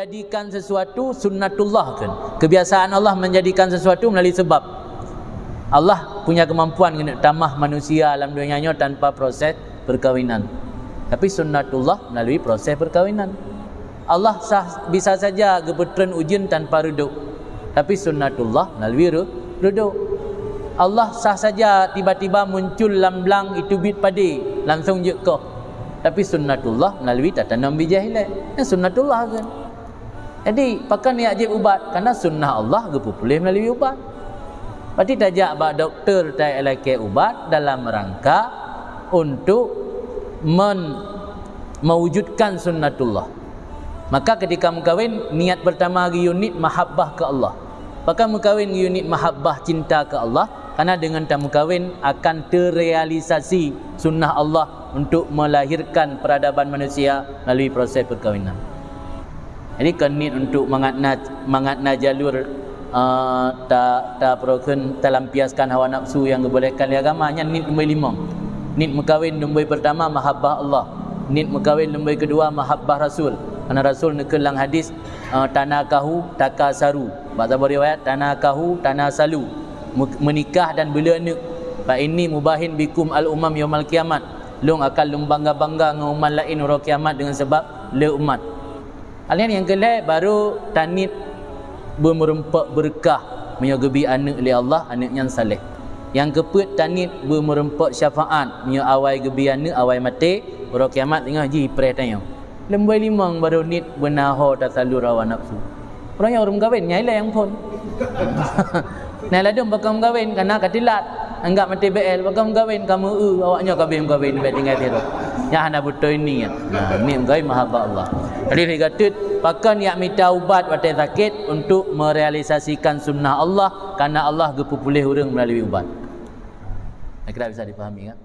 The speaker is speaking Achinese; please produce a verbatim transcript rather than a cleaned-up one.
Jadikan sesuatu sunnatullah kan. Kebiasaan Allah menjadikan sesuatu melalui sebab. Allah punya kemampuan keuneuk tamah manusia alam dunia nyoe tanpa proses perkawinan. Tapi sunnatullah melalui proses perkawinan. Allah sah, bisa saja geupeutreun ujeuen tanpa reudôk. Tapi sunnatullah melalui re-, reudôk. Allah sah saja tiba-tiba muncul lam blang iteubiet padé, langsung jeuet koh. Tapi sunnatullah melalui tatanom bijéh ilée. Nyan sunnatullah kan. Jadi, pakon jak jieb ubat? Karena sunnah Allah geupeupuléh melalui ubat. Berarti tajak bak doktor talakée ubat dalam rangka untuk men-, mewujudkan sunnatullah. Maka ketika meukawen, niat pertama geuyue niet mahabbah keu Allah. Pakon meukawen geuyue niet mahabbah cinta keu Allah? Karena dengan tameukawen akan terrealisasi sunnah Allah untuk melahirkan peradaban manusia melalui proses perkawinan. Jadi kon niet untuk mangat na, mangat na jalur, eh, ta, tapeurokon, talampiaskan hawa nafsu nyang geubolehkan lé agama, nyan niet lumbôi limong. Niet meukawen lumbôi pertama mahabbah Allah. Niet meukawen lumbôi keudua mahabbah Rasul. Karena Rasul neukheun lam hadis, eh, "Tanakahu, takasaru." Bak saboh riwayat, "Tanakahu, tanasalu." Mu-, meunikah dan beulé aneuëk. "Fa inni mubahin bikum al-umam yaumal qiyamat." Lôn akan lôn bangga-bangga ngon umat laén uroe kiamat dengan sebab le umat. Hal nyang keulhée, baru taniet beumeureumpok beureukat meunyoe geubi aneuëk lé Allah, aneuëk nyan saleh. Nyang keupeuet, taniet beumeureumpok syafaat meunyoe awai geubi aneuëk, awai maté, uroe kiamat teungoh jih preh tanyoe. Lumbôi limong baru niet beuna ho tasalur hawa nafsu. Ureuëng nyang ureuëng meukawen, nyan ilée nyang phon. Nah, ladum pakon meukawen, karena ka teulat. Anggap maté B L, pakon meukawen, ka meu-eu, awak nyoe ka abéh meukawen, bék tinggai tiroe. Nyan hana beutôi niet. Nah, niet meukawen mahabbah Allah. Jadi, lé gatot, pakon jak mita ubat watée sakét untuk merealisasikan sunnah Allah, karena Allah geupeupuléh ureuëng melalui ubat. Saya kira bisa dipahami, kan?